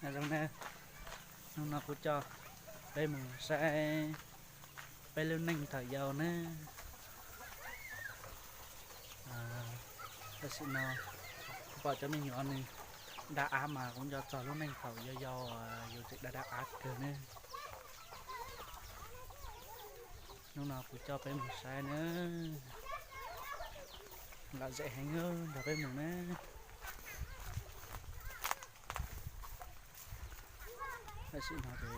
Zoo na, hnub no kuv coj peb mus saib peb lub neej thaum yau na. Tam sim no kuv pom cov me nyuam nws da av mas kuv nco txog lub neej thaum yau yau, yus tseem da da av kawg ne. Hnub no kuv coj peb mus saib na, lom zem heev, nrog peb mus na. Tam sim no ces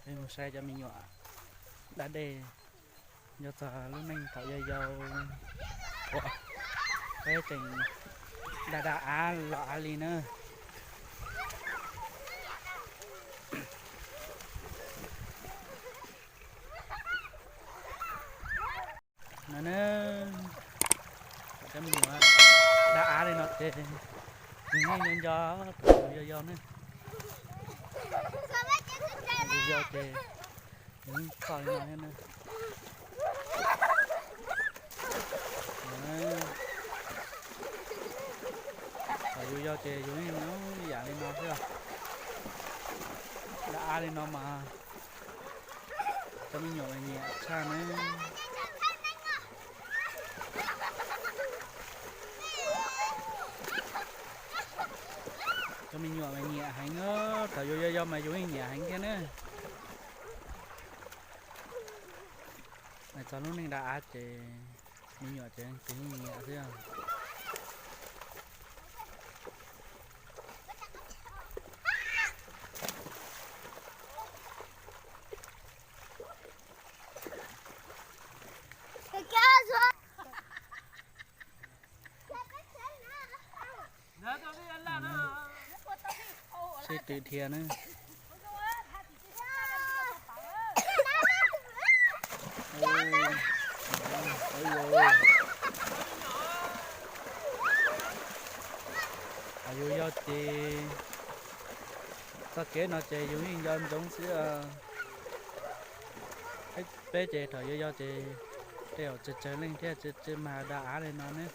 peb mus saib cov me nyuam da dej, nco txog lub neej thaum yau yau uas peb tseem da da av los av li na. No na, cov me nyuam da av li no ces nws yeej nco nco thaum yau yau ne. Yus yau ces yus yeej txhoj li no thiab na. Thaum yus yau ces yus yeej nyob ib yam li no xwb. Da av li no mas cov me nyuam mas nyiam tshaj na. Cov me nyuam mas nyiam heev, thaum yus yau yau mas yus yeej nyiam heev thiab na. Hais txog lub neej da av ces me nyuam ces leej twg yeej nyiam xwb. Sib tw dhia na. Thaum yus yau ces txoj kev no ces yus yeej nco ntsoov xwb. Peb ces thaum yau yau ces tej zaum tsawg tsawg leej thiaj tsis mag da av li no ne.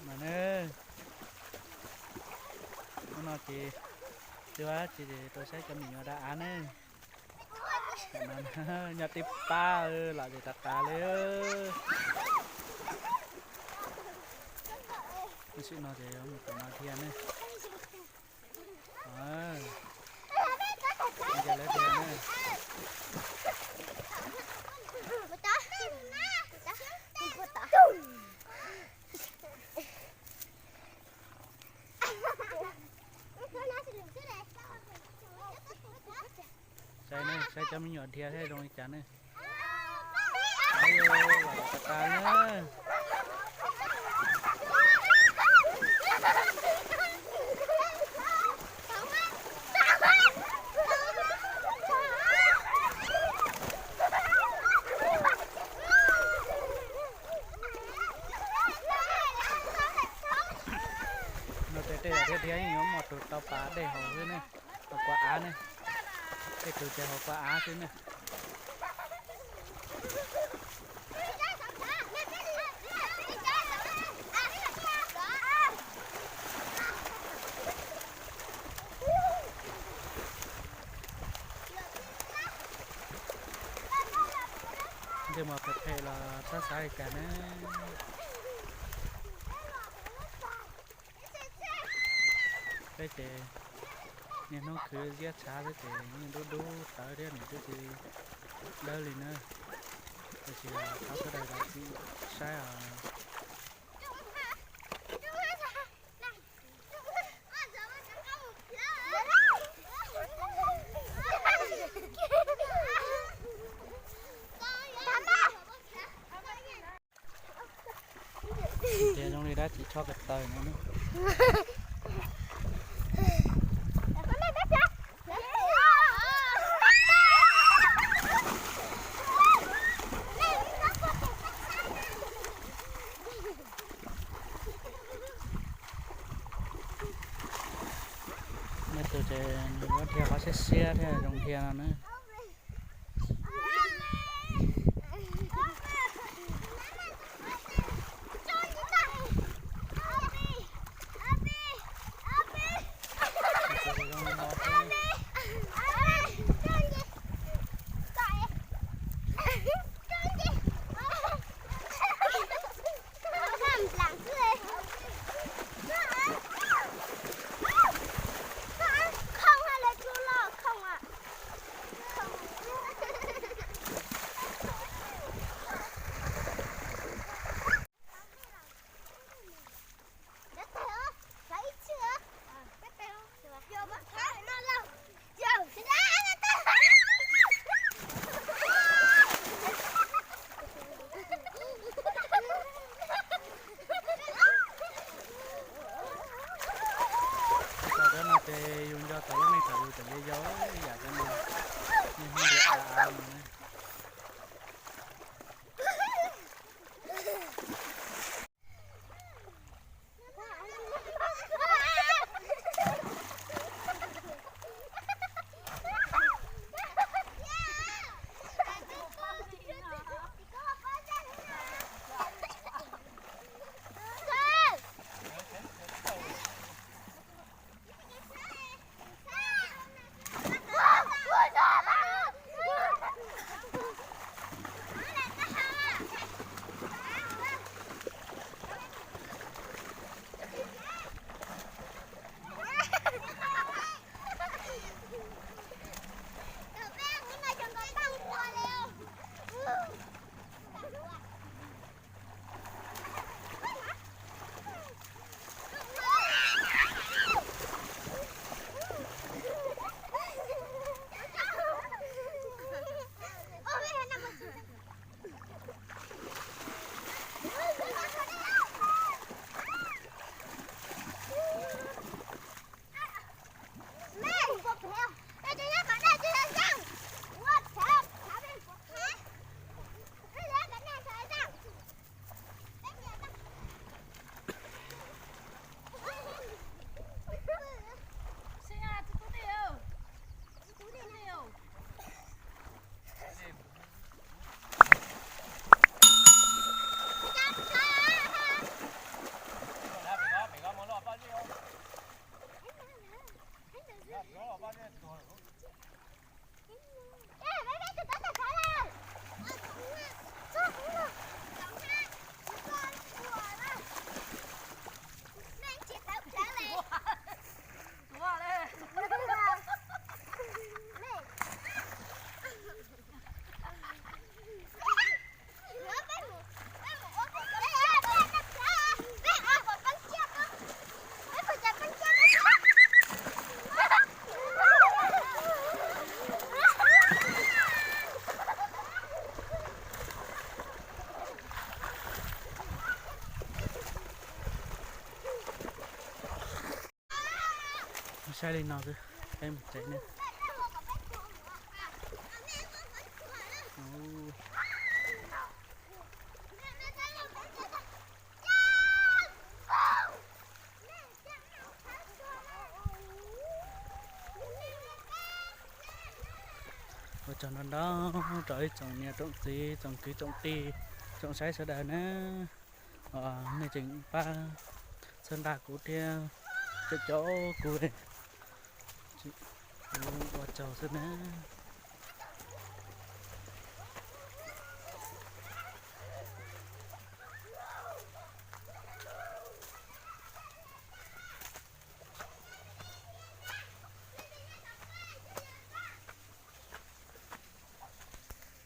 Mas ne, hnub no ces tsis ua dab tsi ces tuaj saib cov me nyuam da av ne. Tam no nyob tib pab lom zem tas tas li. Tam sim no ces mus tom no thiab ne. Nce lawv thiab ne. Saib ne, saib cov me nyuam dhia thiab zoo li cas ne. Lom zem tas tas na. No ces tej zaum dhia dhia yeej yuav muaj tus tau pas dej haus xwb ne, haus kua av ne. Tej tus ces haus kua av xwb ne. Ntsej muag phem phem los txhob xav li cas na. Peb ces niaj hnub khwv ziab tshav xwb ces yeej dub dub tawv thiab, nws twb tsis dawb li na. Tiam sis thov sawv daws zam txim saib os. Ces zoo li dab tsi tshob ko taw no. Tus ces nws muab dhia qhov siab siab thiab zoo dhia no na. Cov no ces yus nco tau lub neej thaum yus tseem yau yau ib yam cov no, niaj hnub nrhiav av av no na. Saib li no xwb, peb mus tsev ne. Ua tsaug ntau ntau rau ib tsoom niam tsoom txiv tsoom kwv tsoom tij tsoom saib sawv daws na. Nej tseem pab txhawb nqa kuv thiab cov caum kuv, kuv ua tsaug xwb na.